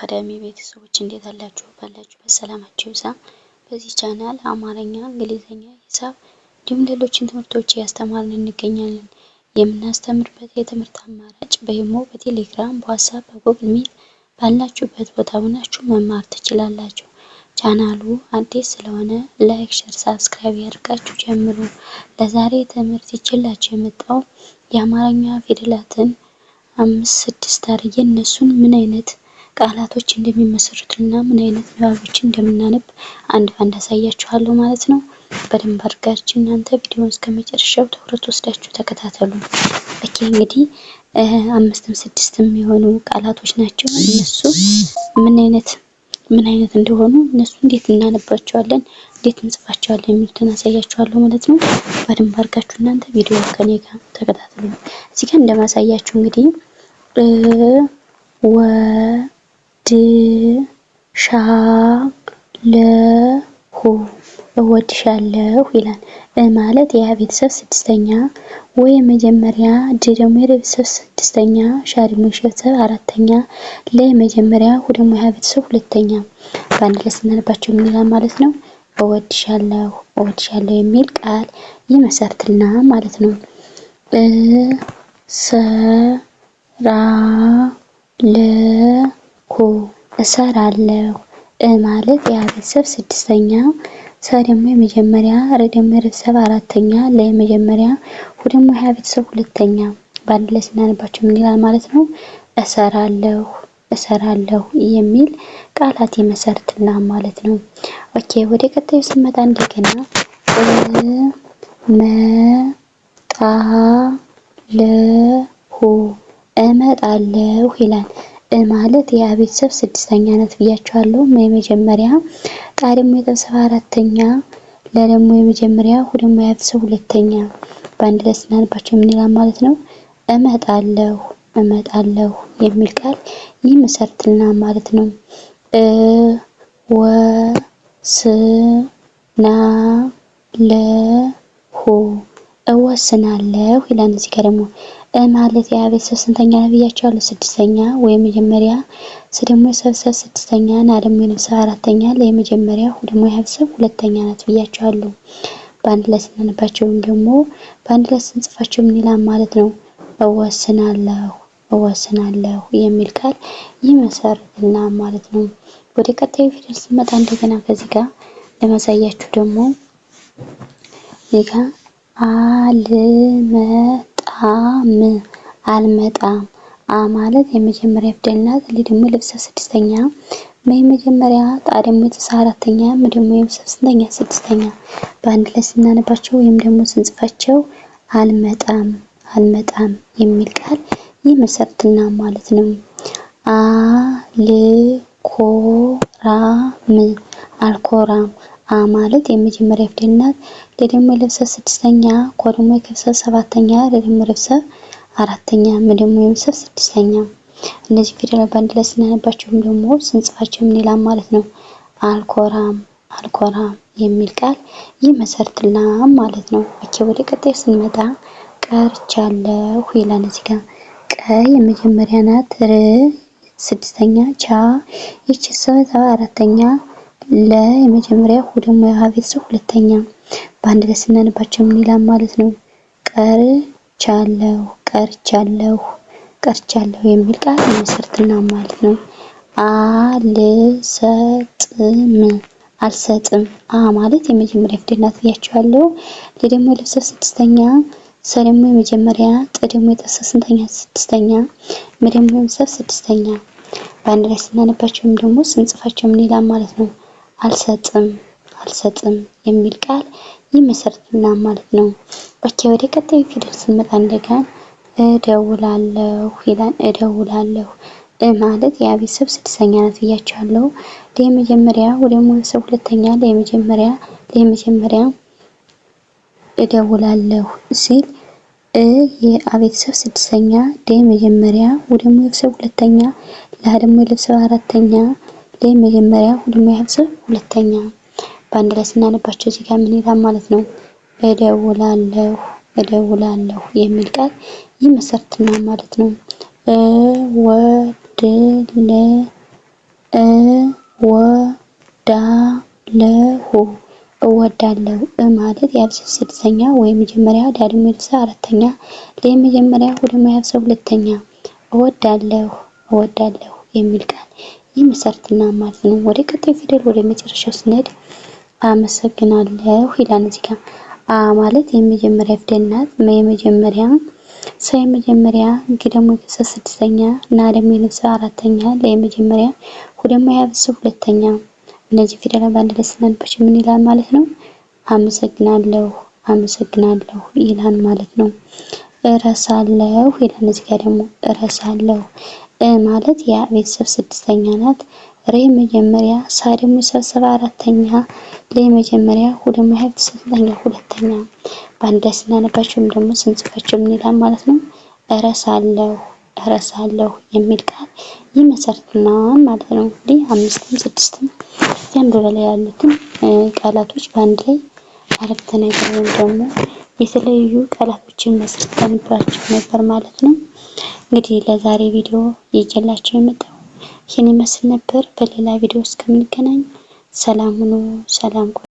አካዳሚ ቤተሰቦች እንዴት አላችሁ? ባላችሁበት ሰላማችሁ ይብዛ። በዚህ ቻናል አማርኛ፣ እንግሊዝኛ፣ ሂሳብ እንዲሁም ሌሎችን ትምህርቶች እያስተማርን እንገኛለን። የምናስተምርበት የትምህርት አማራጭ በኢሞ፣ በቴሌግራም፣ በዋትሳፕ፣ በጉግል ሚት ባላችሁበት ቦታ ሆናችሁ መማር ትችላላችሁ። ቻናሉ አዲስ ስለሆነ like፣ share፣ subscribe ያድርጋችሁ ጀምሩ። ለዛሬ ትምህርት ይዤላችሁ የመጣው የአማርኛ ፊደላትን 5 6 አድርጌ እነሱን ምን አይነት ቃላቶች እንደሚመሰርቱና ምን አይነት ንባቦችን እንደምናነብ አንድ ባንድ አሳያችኋለሁ ማለት ነው። በደንብ አድርጋችሁ እናንተ ቪዲዮውን እስከ መጨረሻው ትኩረት ወስዳችሁ ተከታተሉ። Okay፣ እንግዲህ 5ም 6ም የሆኑ ቃላቶች ናቸው። እነሱ ምን አይነት እንደሆኑ፣ እነሱ እንዴት እናነባቸዋለን፣ እንዴት እንጽፋቸዋለን የሚሉትን አሳያችኋለሁ ማለት ነው። በደንብ አድርጋችሁ እናንተ ቪዲዮ ከኔ ጋር ተከታተሉ። እዚህ ጋር እንደማሳያችሁ እንግዲህ እ ወ ድ ሻ ለ ሁ እወድሻለሁ ይላል። እ ማለት የሀ ቤተሰብ ስድስተኛ፣ ወ የመጀመሪያ፣ ድ ደግሞ የረ ቤተሰብ ስድስተኛ፣ ሻ ደግሞ የሸ ቤተሰብ አራተኛ፣ ለ የመጀመሪያ፣ ሁ ደግሞ የሀ ቤተሰብ ሁለተኛ። በአንድ ላይ ስናነባቸው ምን ይላል ማለት ነው? እወድሻለሁ፣ እወድሻለሁ የሚል ቃል ይመሰርትልናል ማለት ነው። እ ሰ ራ ለ ሁ እሰራለሁ። እ ማለት የሀ ቤተሰብ ስድስተኛ፣ ሰ ደግሞ የመጀመሪያ፣ ር ደግሞ የረ ቤተሰብ አራተኛ፣ ለ የመጀመሪያ፣ ሁ ደግሞ የሀ ቤተሰብ ሁለተኛ። በአንድ ላይ ስናነባቸው ምን ይላል ማለት ነው? እሰራለሁ፣ እሰራለሁ የሚል ቃላት ይመሰርትልናል ማለት ነው። Okay፣ ወደ ቀጣዩ ስንመጣ እንደገና እ መ ጣ ለ ሁ እመጣለሁ ይላል። እ ማለት የሀ ቤተሰብ ስድስተኛ ናት ብያችኋለሁ። መ የመጀመሪያ፣ ጣ ደግሞ የቤተሰብ አራተኛ፣ ለ ደግሞ የመጀመሪያ፣ ሁ ደግሞ የሀ ቤተሰብ ሁለተኛ። በአንድ ላይ ስናነባቸው ምን ይላል ማለት ነው? እመጣለሁ፣ እመጣለሁ የሚል ቃል ይመሰርትልናል ማለት ነው። እ ወ ስ ና ለ ሁ እወስናለሁ ይላል። እዚህ ጋር ደግሞ እ ማለት የሀ ቤተሰብ ስንተኛ ነው ብያቸዋለሁ? ስድስተኛ ወይ መጀመሪያ፣ ስ ደግሞ የሰብሰብ ስድስተኛ፣ ና ደግሞ የነብሰብ አራተኛ፣ ለ የመጀመሪያ፣ ሁ ደግሞ የሀ ቤተሰብ ሁለተኛ ናት ብያቸዋለሁ። በአንድ ላይ ስናነባቸው ወይም ደግሞ በአንድ ላይ ስንጽፋቸው ምን ይላል ማለት ነው? እወስናለሁ፣ እወስናለሁ የሚል ቃል ይመሰርትልናል ማለት ነው። ወደ ቀጣዩ ፊደል ስንመጣ እንደገና ከዚህ ጋር ለማሳያችሁ ደግሞ እዚህ ጋር አልመጣም፣ አልመጣም። አ ማለት የመጀመሪያ ፊደል ናት። ል ደግሞ የለብሰብ ስድስተኛ፣ መ የመጀመሪያ፣ ጣ ደግሞ የቤተሰብ አራተኛ፣ ም ደግሞ የቤተሰብ ስንተኛ? ስድስተኛ። በአንድ ላይ ስናነባቸው ወይም ደግሞ ስንጽፋቸው አልመጣም፣ አልመጣም የሚል ቃል ይመሰርትልናል ማለት ነው። አልኮራም፣ አልኮራም። አ ማለት የመጀመሪያ ፊደል ናት። ለ ደግሞ የለብሰብ ስድስተኛ፣ ኮ ደግሞ የከብሰብ ሰባተኛ፣ ረ ደግሞ የረብሰብ አራተኛ፣ ም ደግሞ የምሰብ ስድስተኛ። እነዚህ ፊደላት በአንድ ላይ ስናነባቸው ደግሞ ስንጽፋቸው ምን ይላል ማለት ነው? አልኮራም፣ አልኮራም የሚል ቃል ይመሰርትልናል ማለት ነው። Okay፣ ወደ ቀጣዩ ስንመጣ ቀርቻለሁ ይላል። እዚህ ጋር ቀ የመጀመሪያ ናት፣ ር ስድስተኛ፣ ቻ ይቺ ሰብ አራተኛ፣ ለ የመጀመሪያ፣ ሁ ደግሞ የሀ ቤተሰብ ሁለተኛ። በአንድ ላይ ስናነባቸው ምን ይላል ማለት ነው? ቀርቻለሁ፣ ቀርቻለሁ፣ ቀርቻለሁ የሚል ቃል ይመሰርትልናል ማለት ነው። አልሰጥም፣ አልሰጥም። አ ማለት የመጀመሪያ ፊደል ናት ብያችኋለሁ። ለ ደግሞ የለብሰብ ስድስተኛ፣ ሰ ደግሞ የመጀመሪያ፣ ጥ ደግሞ የጠሰብ ስንተኛ? ስድስተኛ፣ ም ደግሞ የምሰብ ስድስተኛ። በአንድ ላይ ስናነባቸው ወይም ደግሞ ስንጽፋቸው ምን ይላል ማለት ነው? አልሰጥም፣ አልሰጥም የሚል ቃል ይመሰርትልናል ማለት ነው። Okay፣ ወደ ቀጣዩ ፊደል ስንመጣ እንደገና እደውላለሁ ይላል። እደውላለሁ። እ ማለት የሀ ቤተሰብ ስድስተኛ ናት ብያችኋለሁ። ለ የመጀመሪያ፣ ሁ ደግሞ የቤተሰብ ሁለተኛ፣ ለ የመጀመሪያ፣ ለ የመጀመሪያ። እደውላለሁ ሲል እ የአ ቤተሰብ ስድስተኛ፣ ደ የመጀመሪያ፣ ው ደግሞ የቤተሰብ ሁለተኛ፣ ላ ደግሞ የቤተሰብ አራተኛ፣ ለ የመጀመሪያ፣ ሁ ደግሞ የቤተሰብ ሁለተኛ። በአንድ ላይ ስናነባቸው እዚህ ጋር ምን ይላል ማለት ነው? እደውላለሁ፣ እደውላለሁ የሚል ቃል ይመሰርትልናል ማለት ነው። እወዳለሁ እወዳለሁ። እ ማለት የአብስብ ስድስተኛ ወይ መጀመሪያ፣ ዳ ደግሞ የቤተሰብ አራተኛ፣ ለ የመጀመሪያ፣ ሁ ደግሞ የቤተሰብ ሁለተኛ። እወዳለሁ እወዳለሁ የሚል ቃል ይመሰርትና ማለት ነው። ወደ ቀጣዩ ፊደል ወደ መጨረሻው ስንሄድ አመሰግናለሁ ይላል። እዚህ ጋር አ ማለት የመጀመሪያ ፊደል ናት። መ የመጀመሪያ፣ ሰ የመጀመሪያ፣ ግ ደግሞ የቤተሰብ ስድስተኛ፣ ና ደግሞ የቤተሰብ አራተኛ፣ ለ የመጀመሪያ፣ ሁ ደግሞ የቤተሰብ ሁለተኛ። እነዚህ ፊደላት በአንድ ላይ ስናነባቸው ምን ይላል ማለት ነው? አመሰግናለሁ አመሰግናለሁ ይላል ማለት ነው። እረሳለሁ ይላል። እዚህ ጋር ደግሞ እረሳለሁ እ ማለት ያ ቤተሰብ ስድስተኛ ናት። ረ የመጀመሪያ፣ ሳ ደግሞ የሰብሰባ አራተኛ፣ ለ የመጀመሪያ፣ ሁ ደግሞ ያ ቤተሰብ ስንተኛ ሁለተኛ። በአንድ ላይ ስናነባቸው ወይም ደግሞ ስንጽፋቸው ምን ይላል ማለት ነው? እረሳለሁ እረሳለሁ የሚል ቃል ይመሰርትናል ማለት ነው። እንግዲህ አምስትም ስድስትም ከዚያም በበላይ ያሉትን ቃላቶች በአንድ ላይ አረፍተ ነገር ወይም ደግሞ የተለያዩ ቃላቶችን መስርተንባቸው ነበር ማለት ነው። እንግዲህ ለዛሬ ቪዲዮ ይዤላችሁ የመጣው ይህን ይመስል ነበር። በሌላ ቪዲዮ እስከምንገናኝ ሰላም ሁኑ። ሰላም ቆዩ።